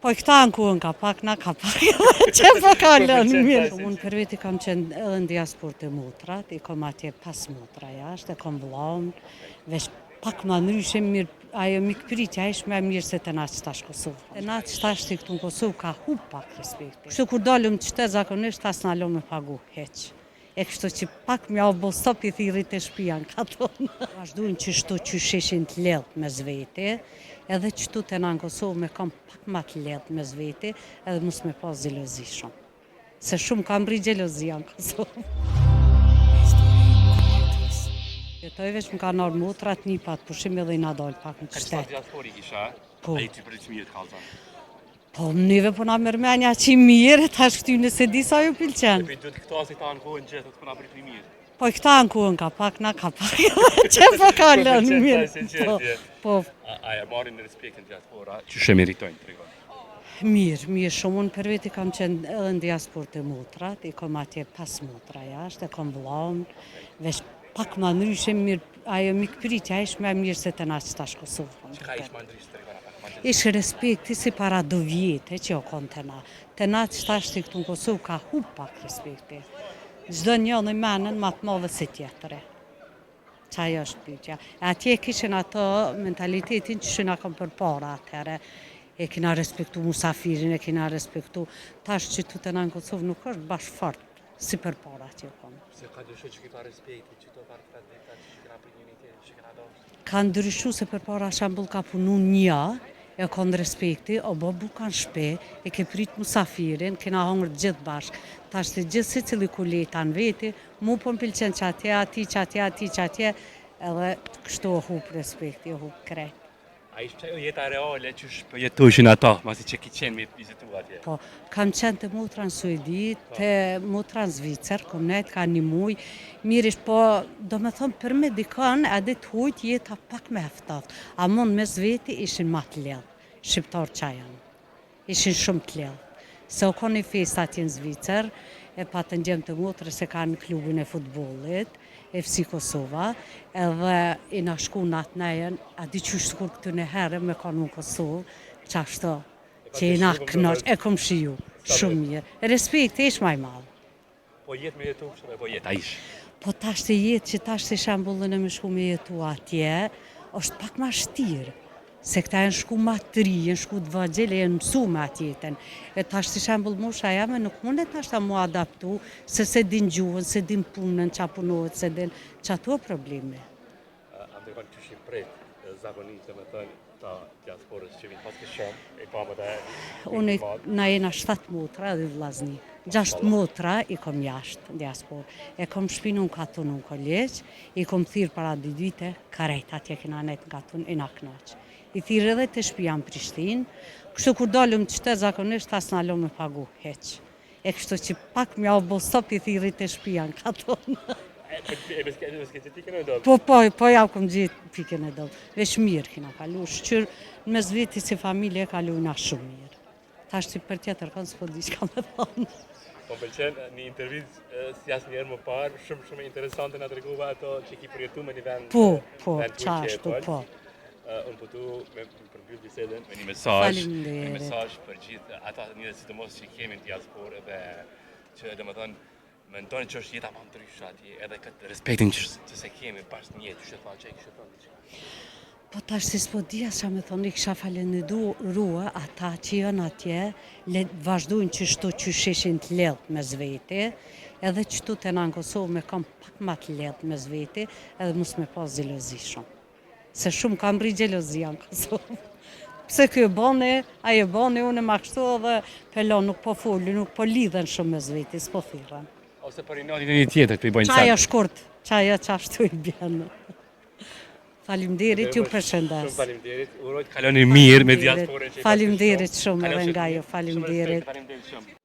Po këta ankohen ka pak, na ka pak, që po kalon mirë. Unë për veti kam qenë edhe në diasporë te motrat, i kom atje pas motra jashtë, e kom vllaun, veç pak ma ndryshe mirë, ajo mikpritja ish ma mirë se te na qetash Kosovë. Te na qetash ti këtu në Kosovë ka hup pak respekti. Kështu kur dalim n'qytet zakonisht as na lon me pagu hiç. E kështu që pak me jau bo stop i thirri te shpia në katun. Vazhdojnë qështu qysh ishin të lidht mes veti, edhe qëtu te na në Kosovë me kon pak ma të lidht mes veti edhe mos me pas xhelozi shumë. Se shumë ka mrri xhelozia në Kosovë. Jetoj veç më kanë ardhë motrat, nipat, pushim edhe jena dalë pak në Ka qytet. diasporë i kisha, Po. A i ty për të mirë kallzon. Po, neve po na merr menja që mirë, tash këtyne s'e di sa ju pëlqen. E duhet këto si ta ankohen gjithë, të po na prit mirë. Po këta ankohen ka pak, na ka pak, që po kalon Po, mirë. pëlqen, Po, po, A, a e marrin respektin diaspora, që e meritojnë, tregon. mirë, mirë shumë. Unë për veti kam qenë edhe në diasporë te motrat, i kom atje pas motra jashtë, e kom vllaun, veç pak ma ndryshe mirë, ajo mikpritja ish ma mirë se te na qetash Kosovë. Çka ish ma ndryshe tregon pak ma gjithë. Ish respekti si para do vjete që o kon te na. Te na qetash ti këtu në Kosovë ka hup pak respekti. Çdo njëni menën ma të madhe se tjetëri. Qajo është pyetja. E atje kishin ato mentalitetin që na kanë përpara atëherë. E kina respektu musafirin, e kina respektu. Tash që tu te na në Kosovë nuk është bash fort si përpara që u konë. Se ka ndryshu që ki pa respekti, që to farë tradita, që që kena prit njëri tjetrin, që kena dashur. Ka ndryshu se përpara shembull ka punu një, e kon respekti, o bo buka në shpi, e ke prit musafirin, kena hongër gjithë bashkë. Tash të gjithë secili kuleta në veti, mu po më pëlqen që atje, ati që atje, ati që atje, edhe kështu o hup respekti, o hup krejt. A ishte ajo jeta reale që po jetojshin ata, masi që ki qenë me vizitu atje? Po, kam qenë te motra në Suedi, te motra në Zvicër, kom nejt ka një muj, mirë po, do me thonë, për me dikon, edhe të hujt jeta pak me e ftoft, a mund mes veti ishin ma të lidhë, shqiptarë që janë, ishin shumë të lidhë. Se o kon një fest atje në Zvicër, e patën djemë të motrës se kanë klubin e futbollit, FC Kosova, edhe i na shku në atë nejën, a di qysh sikur këty në herë me konë në Kosovë, qashtu, që i na kënaq, e kom shiju, shumë mirë. Respekti ish ma i madh. Po jetë me jetu, kështu e po jetë, a ish. Po tash të jetë që tash të shembullin e me shku me jetu atje, është pak ma shtirë, se këta janë shku ma të ri, janë shku të vegjël e janë mësu me atë jetën. E tash të shembull mosha jame nuk mundet tash ta mu adaptu, se se din gjuhën, se din punën, qa punohet, se din, që ato probleme. A më tregon qysh i pret, zakonisht dhe me thënë, ta diasporës që vinë pas ke shumë, e pa më të Unë na jena 7 motra dhe vllazni. 6 motra i kom jashtë në diasporë. E kom shpinë në katun në kolegj, i kom thirë para dy dite, krejt atje kena nejt në katun, i na knaq. I thirë edhe te shpia në Prishtinë, kështu kur dalim në qytet zakonisht as na lon me pagu hiç. E kështu që pak me jau bo stop i thirri te shpia në katun. E, e, e, e, s'ke pikën e dobët. Po, po, po ja kom gjetë pikën e dobët. Veç mirë kena kalu, shqyr në mes veti si familje kalujna shumë mirë. Tash ti për tjetër kanë s'po di çka me thonë. Po më pëlqen një intervistë si asnjëherë më parë, shumë shumë interesante na tregova ato që ki përjetu me një vend. Po, po, vend huaj që qashtu, jeton. po. Uh, unë po du me me përmbyll bisedën me një mesazh, me një Faleminderit. mesazh për gjithë ata njerëz sidomos që kemi në diasporë edhe që domethënë mendojnë që është jeta më ndryshe atje, edhe këtë respektin që, që se kemi pas një jetë, që tha që e kishte thënë diçka. Po tash si s'po di as qa me thonë, i kisha falenderua ata që janë atje, le vazhdojnë qështu qysh ishin të lidht mes veti, edhe qëtu te na në Kosovë me kon pak ma të lidht mes veti, edhe mos me pas xhelozi shumë. Se shumë ka mrri xhelozia në Kosovë. Pse ky e bani, ai e bani, unë ma kështu edhe pelon nuk po folin, nuk po lidhen shumë mes veti, s'po thirren. Ose për inatin e një tjetër të i bëjnë Qajo sen. shkurt, qajo qashtu i bjen. Faleminderit, ju përshëndes. Shumë faleminderit. Uroj të kaloni mirë me diasporën që i Faleminderit shumë edhe Kalofshi nga ju, mirë. Shumë faleminderit. respekt, Faleminderit shumë.